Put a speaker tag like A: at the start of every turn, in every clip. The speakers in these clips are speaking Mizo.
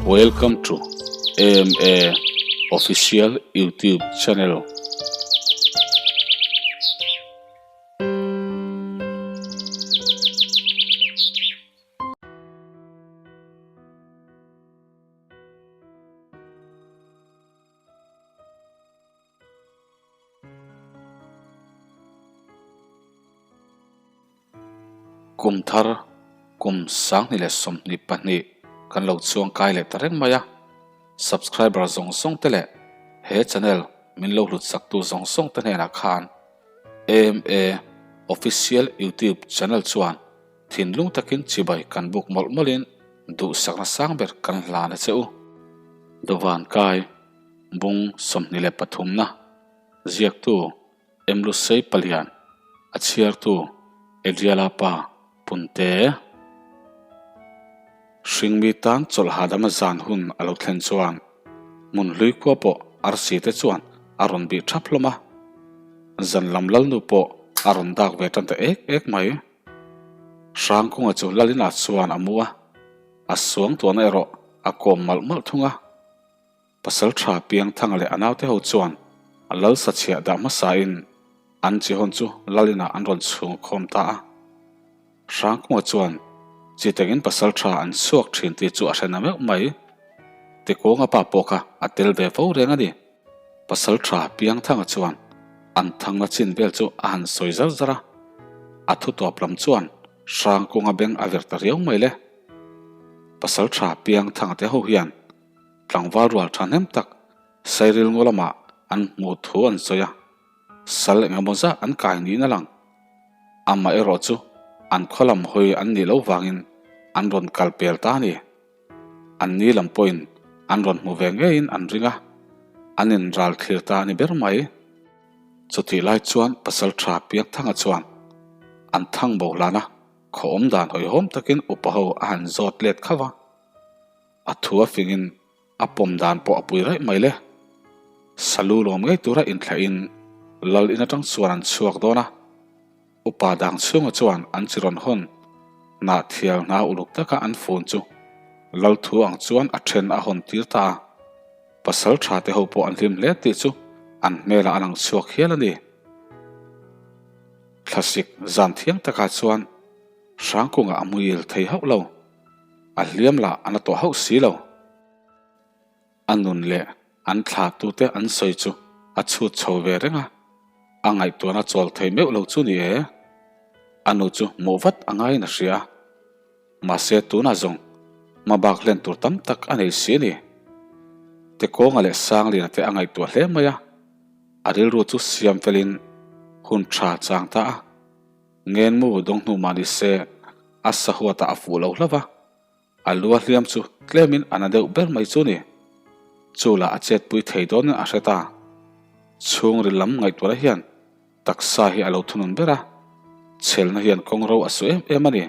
A: Welcome to AMA Official YouTube Channel. Kum thar kum 2022 kan lo chuang kai leh ta reng mai a, subscriber zawng zawng te leh he channel min lo hlut sak tu zawng zawng te hnenah khan AMA Official YouTube channel chuan Thinlung takin chibai kan buk mawlh mawlhin duhsakna sang ber kan hlan a che u. Dawvan kai, bung 23 na, ziaktu Emlusei Palian, a chhiartu Adriala pa Punte. Hringmi tan chawlh hahdama zan hun a lo thlen chuan hmun hlui khua pawh arsi te chuan a rawn bih thap hlawm a. Zan lam lalnu pawh a rawn dak ve tan ta ek ek mai. Hrangkunga chu Lalina chuan a mu a, a suang tuahna erawh a kawm malh malh thung a. Pasal tha Piangthanga leh a naute ho chuan a lal sachhiah dah hmasain an chi hawn chu Lalina an rawn chhung khawm ta a. Hrangkunga chuan chi tengin pasal tha an chhuak thin tih chu a hre na meuh mai. Tikawnga pa pawh kha a tel ve fo reng a ni. Pasal tha Piangthanga chuan an thangna chin vel chu a han sawi zar zar a, a thu tawp lam chuan Hrangkunga beng a vir ta riau mai le. Pasal tha Piangthanga te ho hian tlangval rual thahnem tak Sairil ngaw lamah an hmuh thu an sawi a, sal eng emaw zah an kai niin a lang. Amaherawh chu an khaw lam hawi an nih loh vangin an rawn kal pel ta a ni. An ni lam pawhin an rawn hmu ve ngeiin an ring a, an inral thlir ta a ni ber mai. Chutih lai chuan pasal tha Piangthanga chuan an thang bo hlan a, khaw awm dan hawihhawm takin upa ho a han zawt let khauh a. A thu a fingin a pawm dan pawh a pui raih mai le. Salu lawm ngei tura inthlahin lal in atang chuan an chhuak dawn a. Upa dang chhunga chuan an chi rawn hawn hnah thial hna uluk taka an fun chu lal thu ang chuan a then a hawn tir ta a. Pasal tha te ho pawh an hlim hle tih chu an hmelah a lang chhuak hial a ni. Thlasik zan thiang takah chuan Hrangkunga a hmuil thei hauh lo. A hliam lah a na tawh hauh si lo. A nun leh an thlahtute an sawi chu a chhut chho ve reng a, a ngaihtuahna chawl thei meuh lo chu ni e. A nu chu hmuh vat a ngaiin a hria a, mahse tunah zawng hmabak hlen tur tam tak a nei si a ni. Tekawnga leh Sangliana te a ngaihtuah hle mai a, a rilru chu siam felin hun tha chang ta a, ngenmu dawng hnu mah ni se a sahuatah a fuh lo hlauh va. A lu a hliam chu tlemin a na deuh ber mai chu ni. Chu lah a chetpui thei dawnin a hre ta. Chhungril lam ngaihtuahna hian taksa hi a lo thunun ber a, chhelna hian kawng ro a su em em a ni.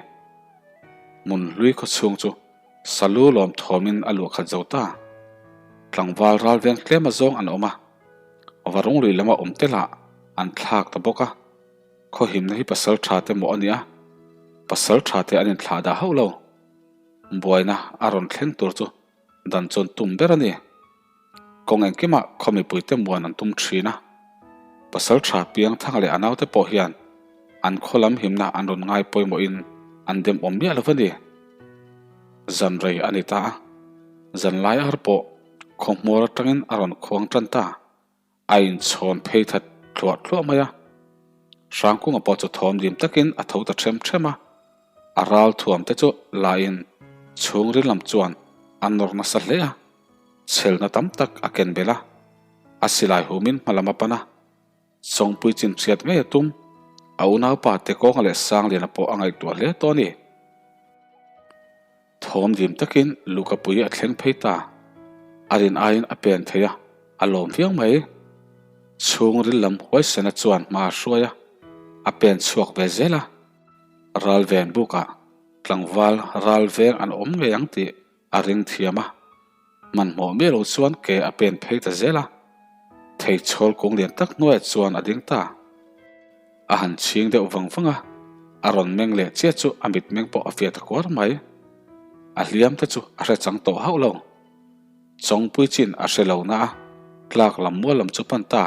A: Hmun hlui khaw chhung chu salu lawm thawmin a luah khat zo ta. Tlangval ral veng tlem a zawng an awm a, varung lui lama awm te lah an thlak ta bawk a. Khawhimna hi pasal tha te maw a nia? Pasal tha te an inthlah dah hauh lo. Buaina a rawn thleng tur chu dan chuan tum ber a ni. Kawng engkimah khaw mipuite muan an tum thin a. Pasal tha Piangthanga leh a naute pawh hian an khaw lam himna an rawn ngai pawimawhin an dem awm miah lo va ni. Zan rei a ni ta a, zan lai ar pawh khaw hmawr atangin a rawn khuang tan ta. A inchhawn phei that thluah thluah mai a. Hrangkunga pawh chu thawm dim takin a tho ta ṭhem ṭhem a. A ral thuam te chu lain chhungril lam chuan a nawr nasa hle a, chhelna tam tak a ken belh a. A silai humin hma lam a pan a, Chawngpui chin hriat ngei a tum. A unaupa Tekawnga leh Sangliana pawh a ngaihtuah hle tawh a ni. Thawm dim takin Lukapui a thleng phei ta. A rin aiin a pen thei a, a lawm viau mai. Chhungril lam huaisena chuan hma a hruai a, a pen chhuak ve zel a. Ral ven bukah tlangval ral veng an awm ngei ang tih a ring thiam a. Hmanhmawh miah lo chuan ke a pen phei ta zel a. Theichhawl kung lian tak hnuaiah chuan a ding ta. A han chhing deuh vang vang a, a rawn meng leh chiah chu a mitmeng pawh a fiah ta kuar mai. A hliam te chu a hre chang tawh hauh lo. Chawngpui chin a hre lo na a, tlak lam mual lam chu pan ta.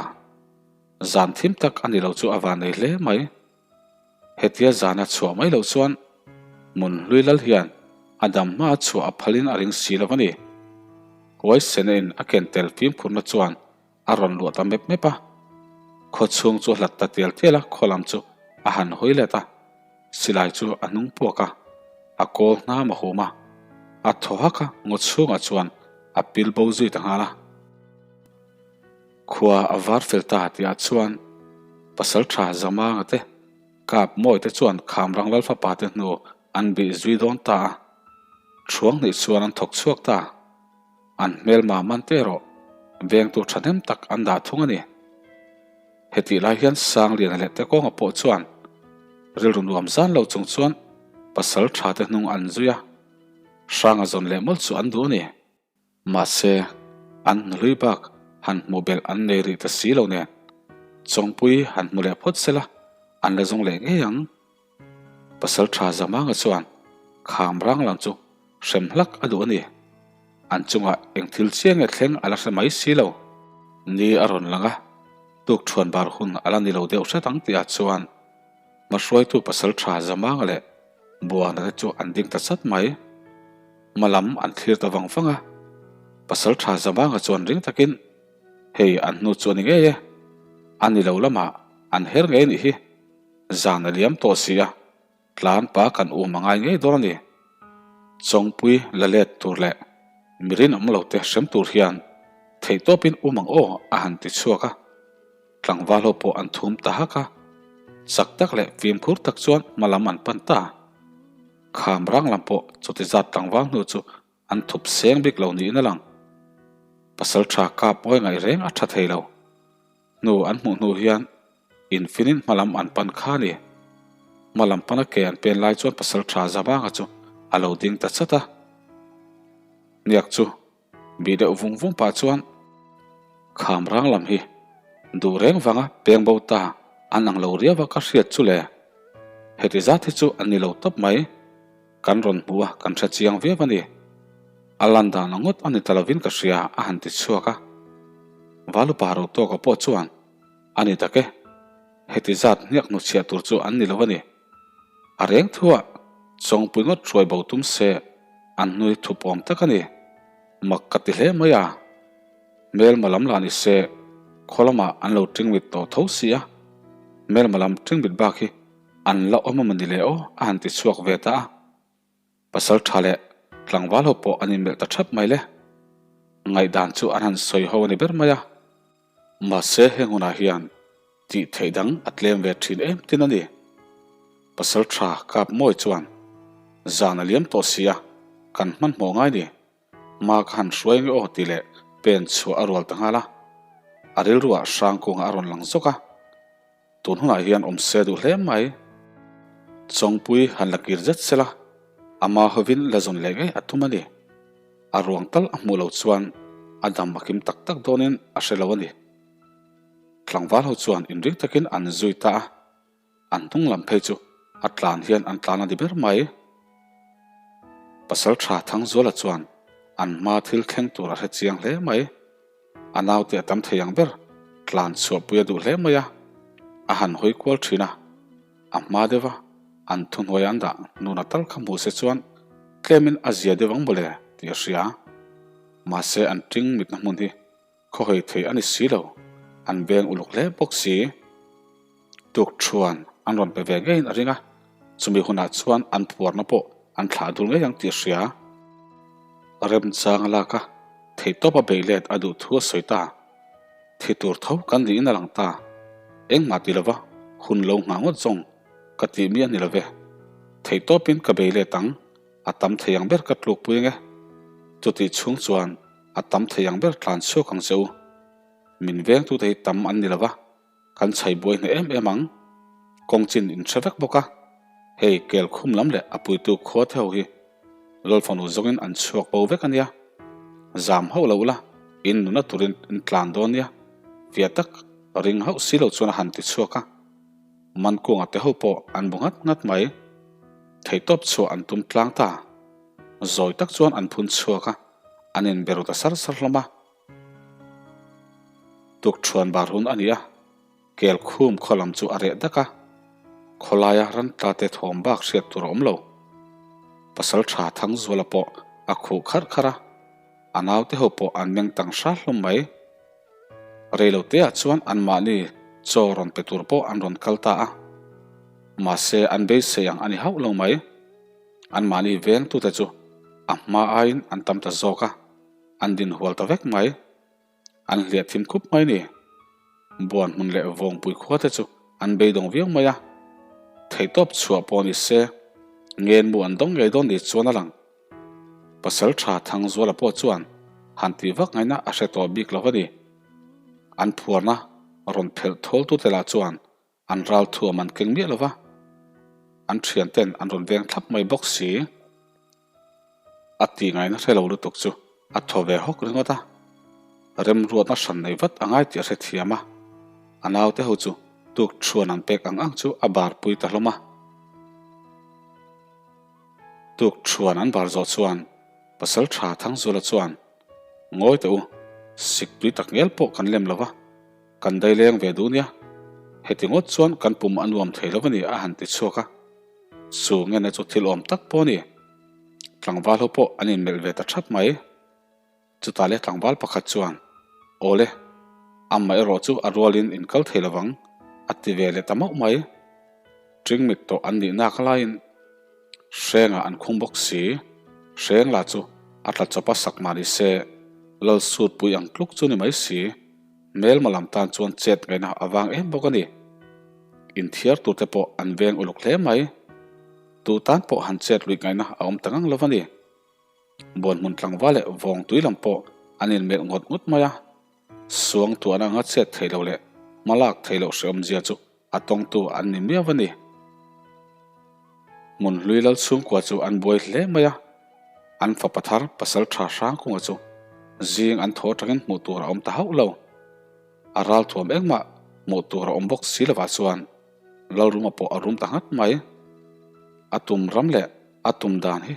A: Zan thim tak a ni lo chu a van nei hle mai. Hetia zana chhuah mai loh chuan hmun hlui lal hian a dam hma a chhuah a phalin a ring si lo a ni. Huaisena in a ken tel fimkhurna chuan a rawn luah ta mep mep a. Khaw chhung chu a hlat ta tial tial a, khaw lam chu a han hawi let a. Silai chu a hnung puak a, a kawl hnam a hum a, a thaw hak a, ngaw chhungah chuan a pil bo zui ta nghal a. Khua a var fel ta tihah chuan Pasalṭha Zamanga te, Kap Mawi te chuan Khamrang Lalfapa te hnu an bih zui dawn ta a, Ṭhuang hnih chuan an thawk chhuak ta. An hmelma man te erawh vengtu ṭhahnem tak an dah thung a ni. Hetih lai hian Sangliana leh Tekawnga pawh chuan rilru nuam zan lo chung chuan Pasalṭha te hnung an zui a, Hranga zawn leh mawlh chu an duh a ni. Mahse, an hnuhlui bak han hmuh belh an nei rih ta si lo nen, Chawngpui han hmu leh phawt sela, an la zawng leh ngei ang. Pasal tha Zamanga chuan kham rang lam chu hrem hlak a duh a ni. An chungah eng thil chiang nge thleng a la hre mai si lo. Ni a rawn lang a, tuk thuan bar hun a la ni lo deuh hret ang tihah chuan hmahruaitu pasal tha Zamanga leh Buana te chu an ding ta chat mai. Hma lam an thlir ta vang vang a, pasal tha Zamanga chuan ring takin, Hei an hnu chu a ni ngei e, a ni lo lamah an her ngei nih hi, zan a liam tawh si a, tlan pa kan um a ngai ngei dawn a ni. Chawngpui la let tur leh mi rinawm lo te hrem tur hian theihtawpin um ang aw a han ti chhuak a, tlangval ho pawh an thum ta hak a, chak tak leh fimkhur tak chuan hma lam an pan ta. Kham rang lam pawh chuti zat tlangval hnu chu an thup seng bik lo niin a lang. Pasal tha kap ngawi ngaih reng a tha thei lo. Hnu an hmuh hnu hian infinin hma lam an pan kha a ni. Hma lam pana ke an pen lai chuan pasal tha Zamanga chu a lo ding ta chat a. Hniak chu Bih deuh vung vung pah chuan kham rang lam hi duh reng vanga peng bo ta an ang lo riau a ka hriat chu le. Heti zat hi chu an ni lo tawp mai. Kan rawn hmu a, kan hre chiang viau a ni. A lan dan ang ngawt a ni ta lovin ka hria a han ti chhuak a. Valupa Rotawka pawh chuan a ni tak e. Heti zat hniak hnuchhiah tur chu an ni lo a ni. A reng thuah Chawngpui ngawt hruai bo tum se an hnui thup awm tak a ni. Mak ka ti hle mai a. Hmelma lam lah ni se khaw lamah an lo tingmit tawh tho si a, hmelma lam tingmit bak hi an la awm a mawni le aw a han ti chhuak ve ta a. Pasal tha leh tlangval ho pawh an inmelh ta thap mai le. Ngaihdan chu an han sawi ho a ni ber mai a. Mahse heng hunah hian tih theih dang a tlem ve thin em tin a ni. Pasal tha kap mawi chuan zan a liam tawh si a, kan hmanhmawh ngai ni. Hma ka han hruai nge aw tih leh pen chhuah a rual ta nghal a. A rilruah Hrangkunga a rawn lang zawk a. Tun hunah hian awm se duh hle mai. Chawngpui han la kir zet sela, ama hovin la zawn leh ngei a tum a ni. A ruang tal a hmuh loh chuan a dam a kim tak tak dawnin a hre lo a ni. Tlangval ho chuan inring takin an zui ta a, an hnung lam phei chu a tlan hian an tlan a ni ber mai. Pasal tha Thangzuala chuan an hma thil thleng tur a hre chiang hle mai. A naute a tam thei ang ber, tlan chhuahpui a duh hle mai a, a han hawi kual thin a, a hma deuh a, an thuhnuai an dah nuna tal kha hmuh se chuan tlemin a zia deuh ang mawle tih a hria. Mahse an ṭing mitna hmun hi khawhawi thei a ni si lo, an veng uluk hle bawk si. Tuk thuan an rawn pe ve ngeiin a ring a, chumi hunah chuan an phuarna pawh an thlah dul ngei ang tih a hria. Remchang a lak a, theihtawpa beih let a duh thu a sawi ta. Thi tur tho kan niin a lang ta. Engmah ti lova hun lo nghah ngawt zawng ka tih mi a ni love. Theihtawpin ka bei let ang, a tam thei ang ber ka tlukpui ang e. Chutih chhung chuan a tam thei ang ber tlan chhuak ang che u. Min vengtute hi tam an ni lova. Kan chhai buai hneh em em ang. Kawng chin in hre vek bawk a, hei kel khum lam leh a puitu khua te ho hi Lalfanu zawngin an chhuak bo vek a nia. Zam hauh lo ula, in nuna turin in tlan dawn nia, fiah tak ring hauh si lo chuan a han ti chhuak a. Mankunga te ho pawh an bu nghat nghat mai. Theihtawp chhuah an tum tlang ta. Zawi tak chuan an phun chhuak a. An inbe ru ta sar sar hlawm a. Tukṭhuan bar hun a ni a, kel khum khaw lam chu a reh dak a, khawlaia ran tla te thawm bak hriat tur a awm lo. Pasalṭha Thangzuala pawh a khuh kharh kharh a, a naute ho pawh an meng tang hra hlawm mai. Reilo teah chuan anmahni chaw rawn pe tur pawh an rawn kal ta a, mahse an beisei ang a ni hauh lo mai. Anmahni vengtute chu a hma aiin an tam ta zawk a, an din hual ta vek mai. An hliah thim khup mai ni. Buan hmun leh vawngpui khua te chu an beidawng viau mai a, theihtawp chhuah pawh ni se, ngenmu an dawng ngei dawn ni chuan a lang. Pasal tha Thangzuala pawh chuan han tih vak ngaihna a hre tawh bik lo a ni. An phuarna rawn phelh thawltute lah chuan an ral thuam an keng miah lo va, an thianten an rawn veng thlap mai bawk si. A tih ngaihna hre lo lutuk chu a thaw ve hawk ringawt a, remruatna hran nei vat a ngai tih a hrethiam a, a naute ho chu tuk thuan an pek ang ang chu a barpui ta hlawm a. Tuk thuan an bar zawh chuan Pasal tha Thangzula chuan, Ngawi teh u, sik tui tak ngel pawh kan lem lo va, kan daileng ve duh nia. Heti ngawt chuan kan pum a nuam thei lo a ni a han ti chhuak a. Chu ngena chu thil awm tak pawh a ni. Tlangval ho pawh an inmelh ve ta thap mai. Chutah leh tlangval pakhat chuan, Awle, amah erawh chu a rualin in kal thei lovang, a ti ve leh ta mauh mai. Ṭingmit tawh an nih nak laiin hrengah an khung bawk si. Hreng lah chu a tla chawp a sak mah ni se, lal sut pui ang tluk chu ni mai si. Hmelma lam tan chuan chet ngaihna a vang em bawk a ni. Inthiar turte pawh an veng uluk hle mai. Tu tan pawh han chet luih ngaihna a awm ta ngang lo a ni. Buanhmun tlangval leh vawngtui lam pawh an inmelh ngawt ngawt mai a, suangtuahna anga chet thei lo leh hmalak thei loh hrehawmzia chu a tawngtu an ni miau a ni. Hmunhlui lal chhungkua chu an buai hle mai a, an fapa thar pasal tha Hrangkunga chu zing an thaw atangin hmuh tur a awm ta hauh lo. A ralthuam engmah hmuh tur a awm bawk si lovah chuan Lalruma pawh a rum ta nghat mai. A tum ram leh a tum dan hi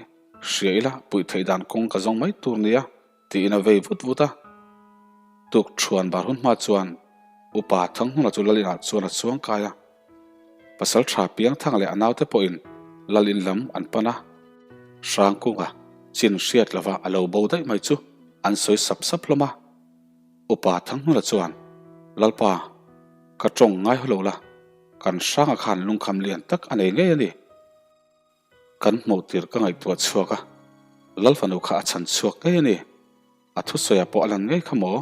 A: Hria ila puih theih dan kawng ka zawng mai tur nia tiin a vei vut vut a. Tuk thuan bar hun hma chuan Upa Thanghmuna chu Lal inah chuan a chuang kai a. Pasal tha Piangthanga leh a naute pawhin Lal in lam an pan a. Hrangkunga chin hriat lova a lo bo daih mai chu an sawi sap sap hlawm a. Upa Thanghmuna chuan, Lalpa, ka tawng ngai haw lo la, kan hranga khan lungkham lian tak a nei ngei a ni. Kan hmuh tir ka ngaihtuah chhuak a, Lalfanu kha a chhan chhuak ngei a ni. A thusawiah pawh a lan ngei kha maw?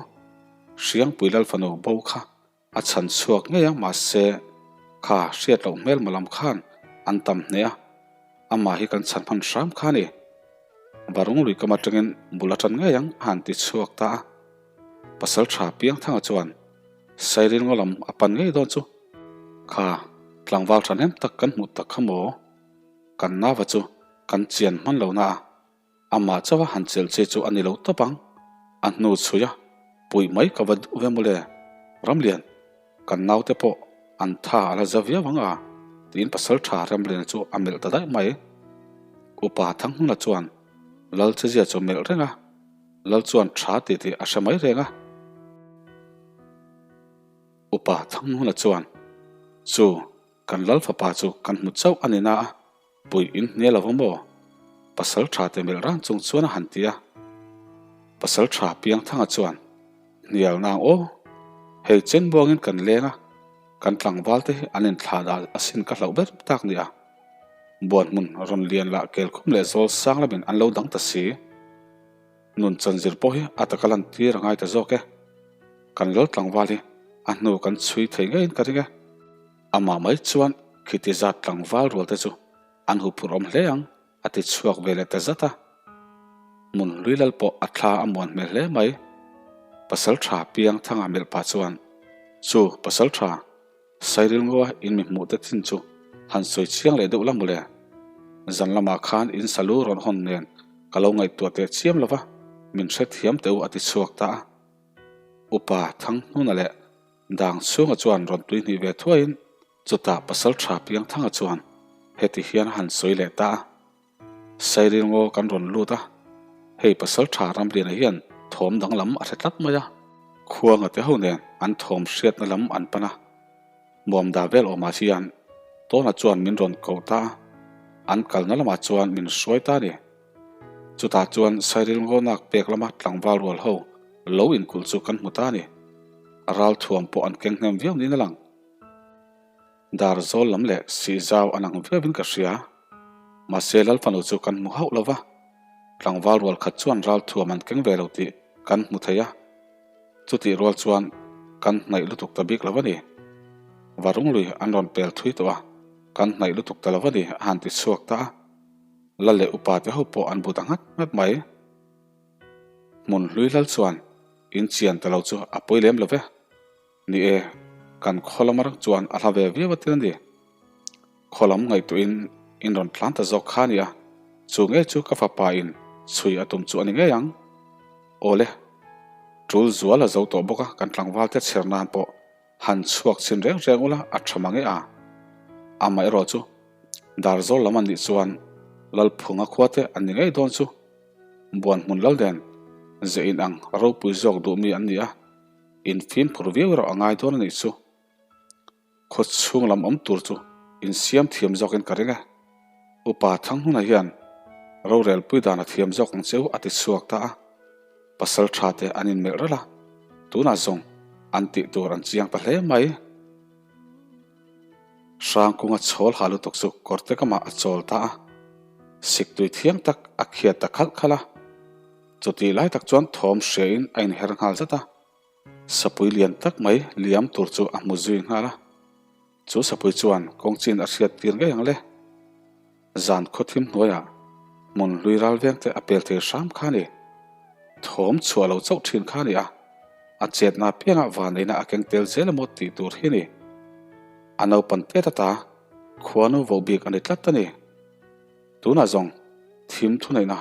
A: Hriangpui Lalfanu bo kha a chhan chhuak ngei a, mahse kha hriat loh hmelma lam khan an tam hneh a, amah hi kan chhan hman hram kha a ni. Varung lui kam atangin bul a tan ngei ang a han ti chhuak ta a. Pasal tha Piangthanga chuan Sairil ngaw lam a pan ngei dawn chu. Kha tlangval thahnem tak kan hmuh tak kha maw? Kan nava chu kan chian hman lo na a, amah chauha han chelh che chu a ni lo tawp ang. A hnu chhui a, puih mai ka va duh ve mawle. Ramlian, kan naute pawh an tha a la za viau ang a, tiin pasal tha Ramliana chu a melh ta daih mai. Upa Thanghmuna chuan Lalchezia chu a melh reng a, Lal chuan tha tih tih a hre mai reng a. Upa Thanghmuna chuan, Chu, Kan lal fapa chu kan hmu chauh a ni na a, puih in hnial lo va maw? Pasal tha te melh ran chung chuan a han ti a. Pasal tha Piangthanga chuan, Hnial nang aw, hei chen buangin kan leng a, kan tlangval te hi an inthlah dah asin ka hlauh ber tak nia. Buan hmun rawn lian lah kelkhum leh zawl sang lamin an lo dang ta si. Nun chanzir pawh hi a taka lan tir a ngai ta zawk e. Kan lal tlangval hi a hnu kan chhui thei ngeiin ka ring e. Amah mai chuan khiti zat tlangval rual te chu an huphurh awm hle ang a ti chhuak ve leh ta zat a. Hmun hlui lal pawh a thla a muan hmel hle mai. Pasal tha piang thanga melh pah chuan, Chu pasal tha, Sairil ngawa in mi hmuh te thin chu han sawi chiang leh deuh la mawle. Zan lamah khan in salu rawn hawn nen ka lo ngaihtuah teh chiam lo va, min hrethiam teh u a ti chhuak ta a. Upa Thanghnuna leh Dang chhunga chuan rawn tui hnih ve thuaiin chutah pasal tha Piangthanga chuan heti hian a han sawi leh ta a, Sairil ngaw kan rawn lut a. Hei Pasalṭha Ramliana hian thawm danglam a hre tlat mai a. Khuanga te ho nen an thawm hriatna lam an pan a. Muamda vel awmah hian Tawna chuan min rawn koh ta a, an kalna lamah chuan min hruai ta a ni. Chutah chuan Sairil Ngawnak pek lama tlangval rual ho lo inkulh chu kan hmu ta a ni. Ralthuam pawh an keng hnem viau niin a lang. Dar zawl lam leh sih zau an ang viauin ka hria. Mahse Lalfanu chu kan hmu hauh lo va, tlangval rual khat chuan ralthuam an keng ve lo tih kan hmu thei a. Chutih rual chuan kan hnaih lutuk ta bik lo a ni. Varung lui an rawn pel thui tawh a, kan hnaih lutuk ta lo a ni a han ti chhuak ta a. Lal leh upa te ho pawh an bu ta nghat nghat mai. Hmun hlui lal chuan in chian ta lo chu a pawi lem lo ve. Ni e, kan khaw lam arak chuan a hla ve viau a tir a ni. Khaw lam ngaihtuahin in rawn tlan ta zawk kha a ni a, chu ngei chu ka fapa in chhui a tum chu a ni ngei ang. Awle, tul zual a zo tawh bawk a, kan tlangval te chher nan pawh han chhuak chhin reng reng ula a tha mang e a. Amaherawh chu Darzawl lam an nih chuan Lalphunga khua te an ni ngei dawn chu. Buanhmun lal nen ze in ang ropui zawk duh mi an ni a. In fimkhur viau erawh a ngai dawn a nih chu. Khaw chhung lam awm tur chu in siam thiam zawkin ka ring e. Upa Thanghuna hian rorelpui dan a thiam zawk ang cheu a ti chhuak ta a. Pasal tha te an inmelh ralh a, tunah zawng an tih tur an chiang ta hle mai. Hrangkunga chhawl ha lutuk chu kawrte kamah a chawl ta a, siktui thiang tak a khiat ta khalh khalh a. Chutih lai tak chuan thawm hriain a inher nghal zat a, sapui lian tak mai liam tur chu a hmu zui nghal a. Chu sapui chuan kawng chin a hriat tir ngei ang le. Zan khawthim hnuaiah hmun hlui ral veng te a pel thei hram kha a ni. Thawm chhuah lo chauh thin kha a ni a, a chetna apiangah vaneina a keng tel zel emaw tih tur hi a ni. A naupan tet ata khuanu voh bik a ni tlat a ni. Tunah zawng thim thuneihna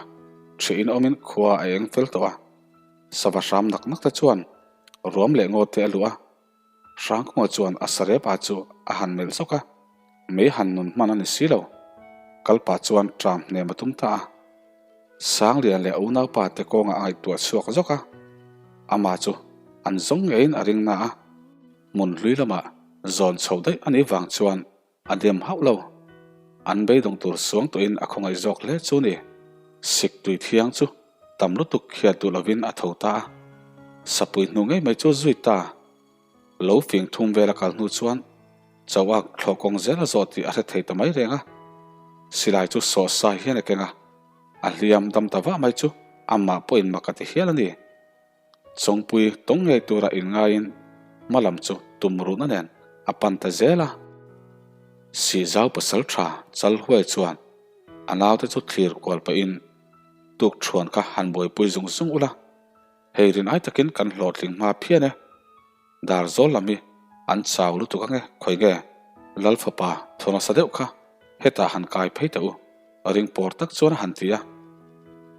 A: ṭhiahin awmin khua a eng fel tawh a, sava hram nak nak te chuan ruam leh ngaw te a luh a, Hrangkunga chuan a sarep ah chu a han melh zawk a, mei han nun hman a ni si lo. Kalpa chuan ṭam hnem a tum ta a, Sanglian leh a unaupa te kawngah a ngaihtuah chhuak zawk a, amah chu an zawng ngeiin a ring na a, hmun hlui lamah zawn chho daih a nih vang chuan A dem hauh lo. An beidawng tur suang tawhin a khawngaih zawk hle chu ni. Sik tui thiang chu tam lutuk khiat duh lovin a tho ta a. Sapui hnu ngei mai chu zui ta. Lo fing thum vel a kal hnu chuan Chauak thlawh kawng zel a zawh tih a hre thei ta mai reng a. Silai chu sawh sai hian a keng a. A hliam dam ta vah mai chu amah pawhin mak a ti hial a ni. Chawngpui tawng ngei tura inngaiin hma lam chu tum ruhna nen a pan ta zel a. Sihzau pasal tha Chalhuai chuan a naute chu thlir kual pahin tuk thuan kha han buaipui zung zung ula, hei rin ai takin kan hlawhtling hma phian e. Dar zawl lam hi an chau lutuk ange khawi nge Lal fapa thaw nasa deuh kha hetah han kai phei teh u ring pawr tak chuan a han ti a.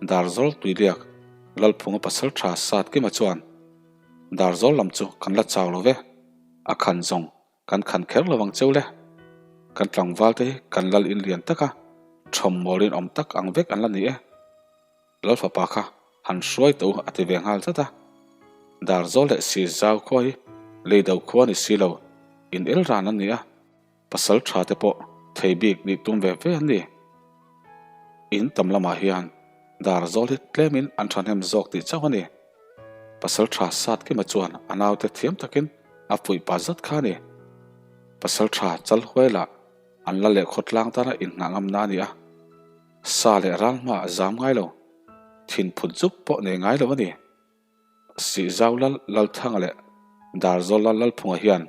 A: Dar zawl tuiliak Lalphunga pasal tha sat kima chuan Dar zawl lam chu kan la chau lo ve, a khan zawng kan khan kher lo ang cheu le. Kan tlangval te hi kan lal in lian taka thawm mawl in awm tak ang vek an la ni e. Lal fapa kha han hruai tawh u a ti ve nghal zat a. Darzawl leh Sizau khua hi leido khua ni si lo, in el ran an ni a, pasal tha te pawh thei bik nih tum ve ve an ni. In tam lamah hian Darzawl hi tlemin an thahnem zawk tih chauh a ni. Pasal tha sat kima chuan a naute thiam takin a fuih pah zat kha a ni. Pasal tha Chalhuai lah an la leh khawtlang tana inngah ngamna a ni a. Sa leh ral hma a zam ngai lo, thin phut zuk pawh nei ngai lo a ni. Sihzau Lal Lalthanga leh Darzawl Lal Lalphunga hian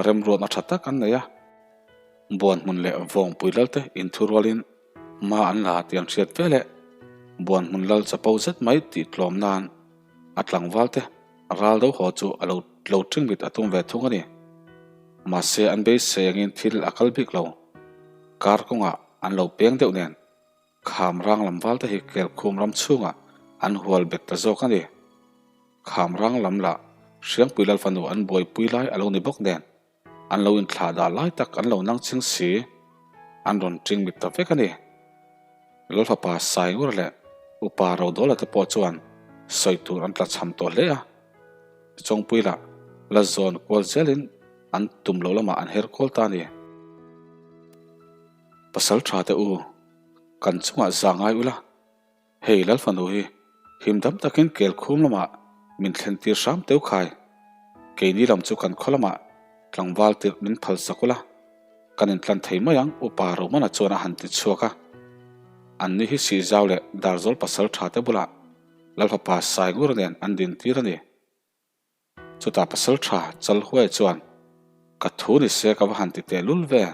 A: remruatna tha tak an nei a, Buanhmun leh Vawngpui Lalte inthurualin hma an la tih an hriat ve leh Buanhmun Lal chapo zet mai tih tlawm nan a tlangvalte ral do haw chu a lo lo ṭingmit a tum ve thung a ni. Mahse an beisei angin thil a kal bik lo. Kar kawngah An lo peng deuh nen kham rang lam val te hi Kelkhum ram chhungah an hual bet ta zawk a ni. Kham rang lam lah Hriangpui Lal fanu an buaipui lai a lo ni bawk nen an lo inthlah dah lai tak an lo nang ching si, an rawn ṭing mit ta vek a ni. Lal fapa Saingur leh. Upa Rodawla te pawh chuan sawi tur an tlachham tawh hle a. Chawngpui lah la zawn kual zelin an tum loh lamah an her kual ta a ni. Pasal tha te u, kan chungah za ngai ula, hei Lalfanu hi him dam takin kel khum lamah min thlen tir hram teu khai. Keini lam chu kan khaw lamah tlangval tirh min phal sak ula, kan intlan thei mai ang Upa Romana chuan a han ti chhuak a. Anni hi Sihzau leh Darzawl pasal tha te bulah Lalfapa Saingura nen an din tir a ni. Chutah pasal tha Chalhuai chuan, Ka thu ni se ka va han ti teh lul ve.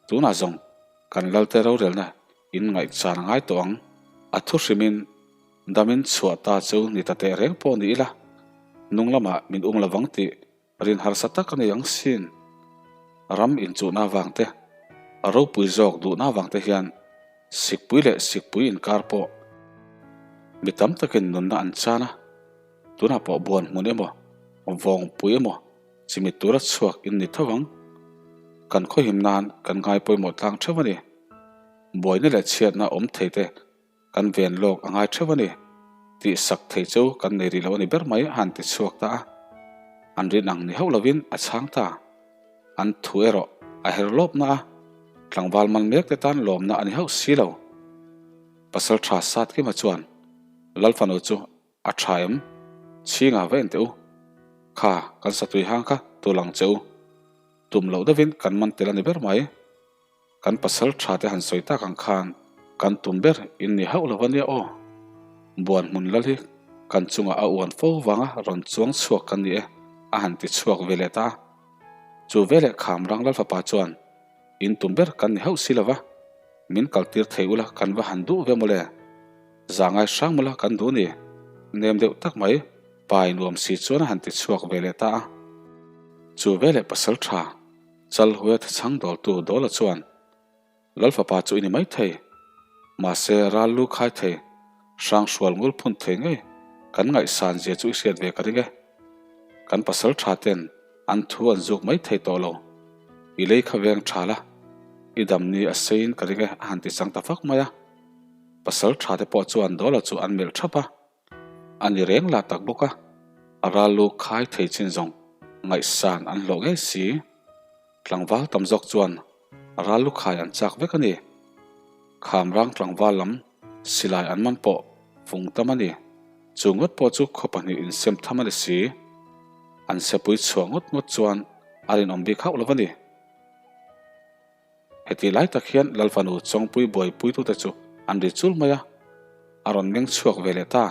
A: Tunah zawng kan Lalte rorelna in ngaihchan a ngai tawh ang. A thu hrimin damin chhuah ta chu ni ta teh reng pawh ni ila, hnung lamah min um lovang tih Rin harsa tak a ni ang sin. Ram inchuhna avang te, a ropui zawk duhna avang te hian sikpui leh sikpui inkar pawh mi tam takin nunna an chan a, tunah pawh buan hmun emaw, vawngpui emaw chimit tura chhuak in ni tho ang. Kan khawhim nan kan ngai pawimawh tlang theuh a ni. Buaina leh chhiatna awm thei te Kan ven lawk a ngai theuh a ni. Tih sak thei chu kan nei rih lo a ni ber mai a han ti chhuak ta a. An rin ang ni hauh lovin a chhang ta. An thu erawh a her lawpna a, tlangval man mek te tan lawmna a ni hauh si lo. Pasal tha Satkima chuan Lalfanu chu a tha em? Chhingah va en teh u. Kha, kan satui hang kha tul ang che u. Tum loh deuhin kan man tel a ni ber mai. Kan pasal tha te han sawi tak ang khan kan tum ber in ni hauh lo a nia aw. Buan hmun lal hi kan chungah a uan fo vanga rawn chuang chhuak kan ni e a han ti chhuak ve leh ta a. Chu veleh Khamrang Lalfapa chuan in tum ber kan ni hauh si lo va, min kaltir thei ula kan va han duh ve mawle. Zangai hrang mawla kan duh ni. Nem deuh tak mai pai nuam si chuan a han ti chhuak ve leh ta a. Chu veleh pasal tha Chalhuia thachhang dawltu Dawla chuan, Lalfapa chu i ni mai thei. Mahse, ral lu khai thei, hrang hrual ngul phun thei ngei kan ngaihsan zia chu i hriat ve ka ring e. Kan pasal tha ten an thu an zuk mai thei tawh lo. I lei kha veng tha la, i dam ni a seiin ka ring e a han ti chang ta fak mai a. Pasal tha te pawh chuan Dawla chu an melh thap a. A ni reng lah tak bawk a, a ral lu khai thei chin zawng ngaihsan an hlawh ngei si. Tlangval tam zawk chuan ral lu khai an chak vek a ni. Khamrang tlangval lam silai an man pawh fung tam a ni. Chu ngawt pawh chu khaw pahnih insem tham a ni si. An sepui chhuah ngawt ngawt chuan a rinawm bik hauh lo a ni. Heti lai tak hian Lalfanu Chawngpui buaipuitute chu an ri chul mai a, a rawn meng chhuak ve leh ta.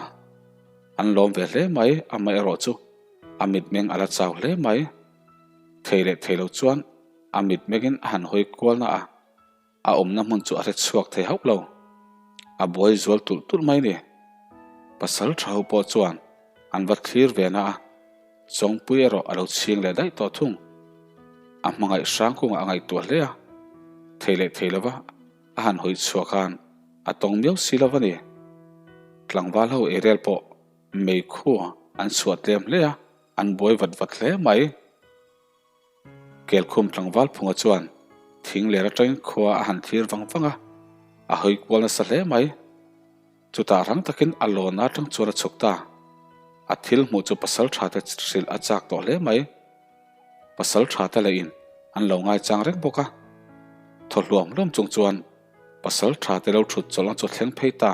A: An lawm ve hle mai, amaherawh chu a mitmeng a la chau hle mai. Thei leh thei lo chuan a mitmengin a han hawi kual na a, a awmna hmun chu a hre chhuak thei hauh lo. A buai zual tulh tulh mai ni. Pasal tha ho pawh chuan an va thlir ve na a. Chawngpui erawh a lo chhing leh daih tawh thung. A hmangaih hrang kungah a ngaihtuah hle a, thei leh thei lova a han hawi chhuah khan a tawng miau si lo a ni. Tlangval ho eirel pawh meikhu an chhuah tlem hle a, an buai vat vat hle mai. Kelkhum tlangval phunga chuan thing ler atangin khua a han thlir vang vang a, a hawi kual nasa hle mai. Chutah rang takin a lawn atang chuan a chhuk ta. A thil hmuh chu pasal tha te hrilh a chak tawh hle mai. Pasal tha te leh in an lo ngaichang reng bawk a. Thaw hluam hluam chung chuan pasal tha te lo thut chawlh ang chu a thleng phei ta.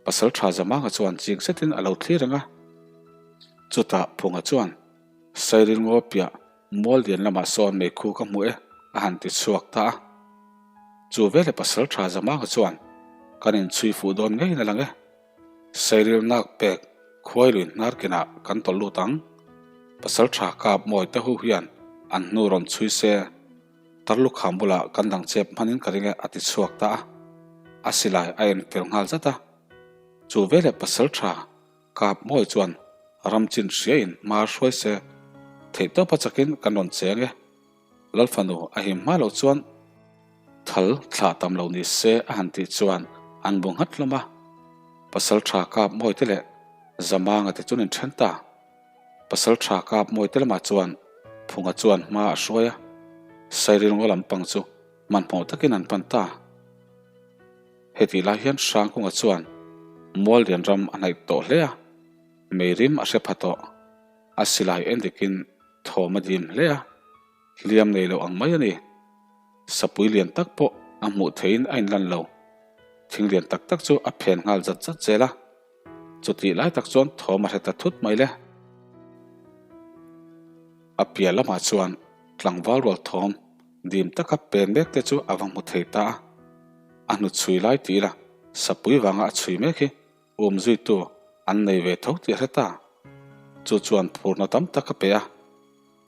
A: Pasal tha Zamanga chuan chik zetin a lo thlir reng a. Chutah Phunga chuan. Sairil ngaw piah mual lian lamah sawn meikhu ka hmu e a han ti chhuak ta a. Chu veleh pasal tha Zamanga chuan kan inchhui fuh dawn ngeiin a lang e. Sairil nak pek khuai lui hnar kinah kan tawlh lut ang. Pasal tha kap mawi te hu hian an hnu rawn chhui se Tarlukham bulah kan dang chep hmanin ka ring e a ti chhuak ta a. A silai a en fel nghal zat a. Chu veleh pasal tha Kap mawi chuan ram chin hriain hma hruai se, theihtawpa chakin kan rawn cheng e. Lalfanu a him hma loh chuan thal thlah tam lo ni se a han tih chuan an bu nghat hlawm a. Pasal tha kap mawi te leh Zamanga te chuan inthen ta. Pasal tha kap mawi te lamah chuan Phunga chuan hma a hruai a, Sairil ngaw lampang chu hmanhmawh takin an pan ta. Hetih lai hian Hrangkunga chuan. Muallian ram a hnaih tawh hle a, meirim a hre pha tawh. A silai en dikin thawm a dim hle a, hliam nei lo ang mai a ni. Sapui lian tak pawh a hmuh theihin a inlan lo. Thing lian tak tak chu a phen nghal zat zat zel a. Chutih lai tak chuan thawm a hre ta thut mai le. A piah lamah chuan tlangval rual thawm dim taka pen mek te chu a va hmu thei ta a. A hnu chhui lai ti ila sapui vanga a chhui mek hi um zuitu an nei ve tho tih a hre ta. Chu chuan phurna tam tak a pe a.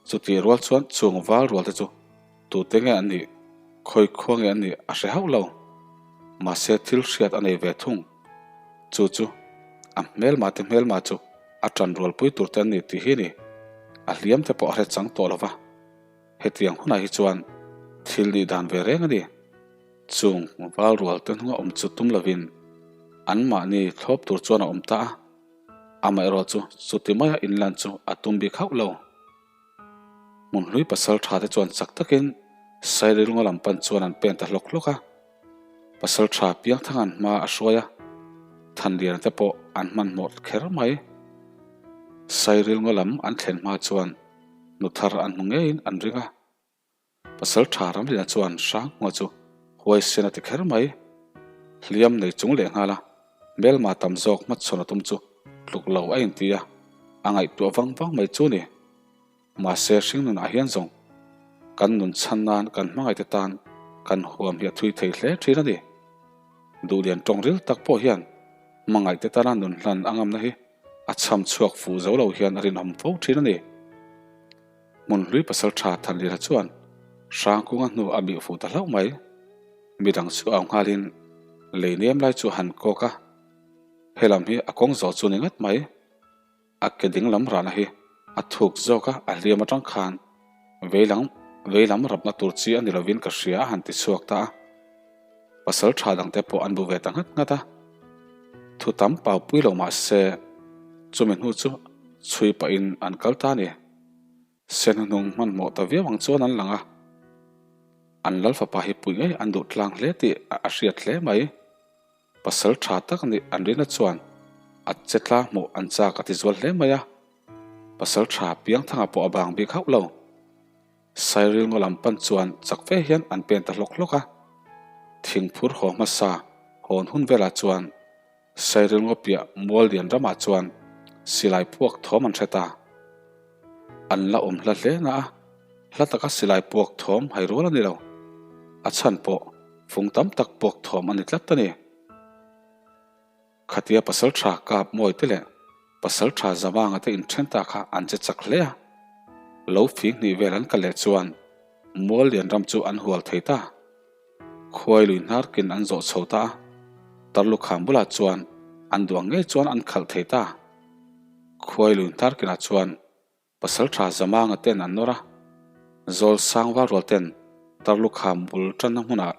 A: Chutih rual chuan chung val rual te chu tute nge an nih, khawi khua nge an nih a hre hauh lo. Mahse thil hriat a nei ve thung. Chu chu a hmelma te hmelma chu a tan rualpui tur te an ni tih hi ni. A hliam te pawh a hre chang tawh lo va. Hetiang hunah hi chuan thil nih dan ve reng a ni. Chung val rual te hnunga awm chu tum lovin anmahni thlawp tur chuan a awm ta a. Amaherawh chu chuti maia inlan chu a tum bik hauh lo. Hmunhlui pasal tha te chuan chak takin Sairilnga lam pan chuan an pen ta hlawk hlawk a. Pasal tha Piangthanga'n hma a hruai a, Thanliana te pawh an hmanhmawh kher mai. Sairilnga lam an thlen hma chuan nu thar an hmu ngeiin an ring a. Pasal tha Ramlina chuan Hrangkunga chu huaisen a ti kher mai. Hliam nei chung leh nghal a, hmelma tam zawk hmachhawn a tum chu tluk lo a inti a, a ngaihtuah vang vang mai chu ni. Mahse hringnunah hian zawng kan nun chhan nan kan hmangaihte tan kan huam hi a thui thei hle thin a ni. Duhlian tawng ril tak pawh hian hmangaihte tana nun hlan a ngamna hi a chham chhuak fuh zo lo hian a rinawm fo thin a ni. Hmunhlui pasal tha Thanlira chuan Hrangkunga hnu a mih fuh ta hlauh mai. Midang chu au nghalin lei nem lai chu a han kawk a, helam hi a kawng zawh chu ni ngat mai. A ke ding lam rahna hi a thuk zawk a, a hliam atang khan veilam veilam rapna tur chi a ni lovin ka hria a han ti chhuak ta a. Pasal tha dangte pawh an bu ve ta nghat nghat a, thu tam pau pui lo mah se chumi hnu chu chhui pahin an kal ta a ni. Se hnuhnung hmanhmawh ta viau ang chuan an lang a, an lal fapa hi pui ngei an duh tlang hle tih a hriat hle mai. Pasal tha tak nih an rina chuan a che tla hmuh an chak a ti zual hle mai a, pasal tha Piangthanga pawh a bang bik hauh lo. Sairil ngaw lam pan chuan chak fe hian an pen ta hlawk hlawk a, thingphur haw hmasa hawn hun velah chuan Sairil ngaw piah mual lian ramah chuan silai puak thawm an hre ta. An la awm hla hle na a, hla taka silai puak thawm hai rual a ni lo. A chhan pawh fung tam tak puak thawm a ni tlat a ni. Khatia pasal tha kap mawi te leh pasal tha Zamanga te inthen ta kha an che chak hle a. Lo fing hnih vel an kal leh chuan mual lian ram chu an hual thei ta. Khuai lui hnar kin an zawh chho ta a, Tarlukham bulah chuan an duang ngei chuan an khalh thei ta. Khuai lui hnar kinah chuan Pasal tha Zamanga ten an nawr a, Zawl Sangval rual ten Tarlukham bul tanna hmunah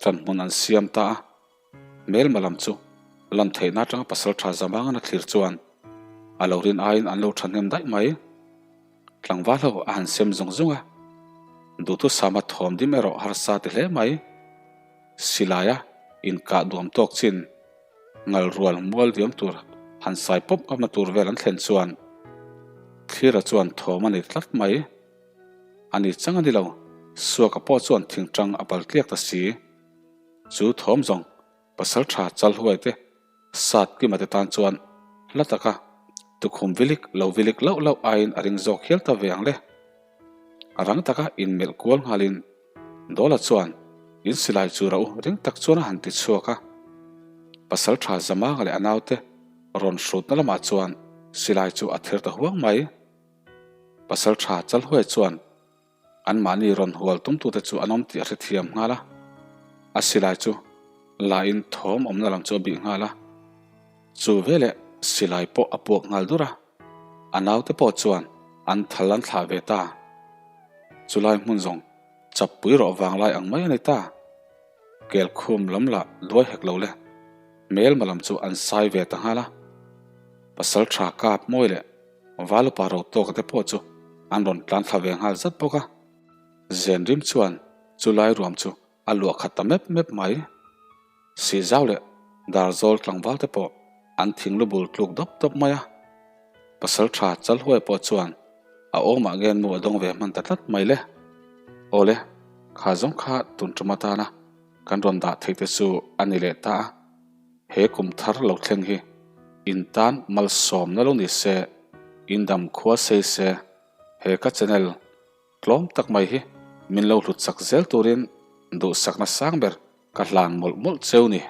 A: tan hmun an siam ta a. Hmelma lam chu lam theihna atanga pasal tha Zamangan a thlir chuan a lo rin aiin an lo thahnem daih mai. Tlangval ho a han sem zung zung a, duhthusama thawm dim erawh harsa ti hle mai. Silaia inkah duam tawk chin ngal rual mual diam tur han sai pawp ngapna tur vel an thlen chuan Thlira chuan thawm a nei tlat mai. A ni chang a ni lo, Suaka pawh chuan thingtang a pal tliak ta si. Chu thawm zawng pasal tha Chalhuai te Sat Kima te tan chuan hla taka tukhum vilik lo vilik lauh lauh aiin a ring zawk hial ta ve ang le. A rang taka inmelh kual nghalin Dawla chuan in silai chu rauh ring tak chuan a han ti chhuak a. Pasal tha Zamanga leh a naute rawn hrutna lamah chuan silai chu a ther ta huang mai. Pasal tha Chalhuai chuan Anmahni rawn hual tumtute chu an awm tih a hrethiam nghal a, a silai chu lain thawm awmna lam chu a bih nghal a. Chu veleh silai pawh a puak nghal dur a, a naute pawh chuan an thal an thlah ve ta. Chulai hmun zawng chappui rawh vanglai ang mai a ni ta. Kelkhum lam lah duai hek lo le, hmelma lam chu an sai ve ta nghal a. Pasal tha kap mawi leh Valupa ro tawka te pawh chu an rawn tlan thla ve nghal zat bawk a. Zenrim chuan chu lai ruam chu a luah khat ta mep mep mai. Sihzau leh Darzawl tlangval te pawh an thinglu bul tluk dawp dawp mai a. Pasalṭha Chalhuai pawh chuan a awmah nge nu a dawng ve hman ta tlat mai le. Awle, kha zawng kha tun ṭum atana kan rawn dah theih te chu a ni leh ta a. He kum thar lo thleng hi in tan malsawmna lo ni se, in dam khua sei se, he ka channel tlawm tak mai hi min lo hlut chak zel turin duhsakna sang ber ka hlan mawlh mawlh cheu ni.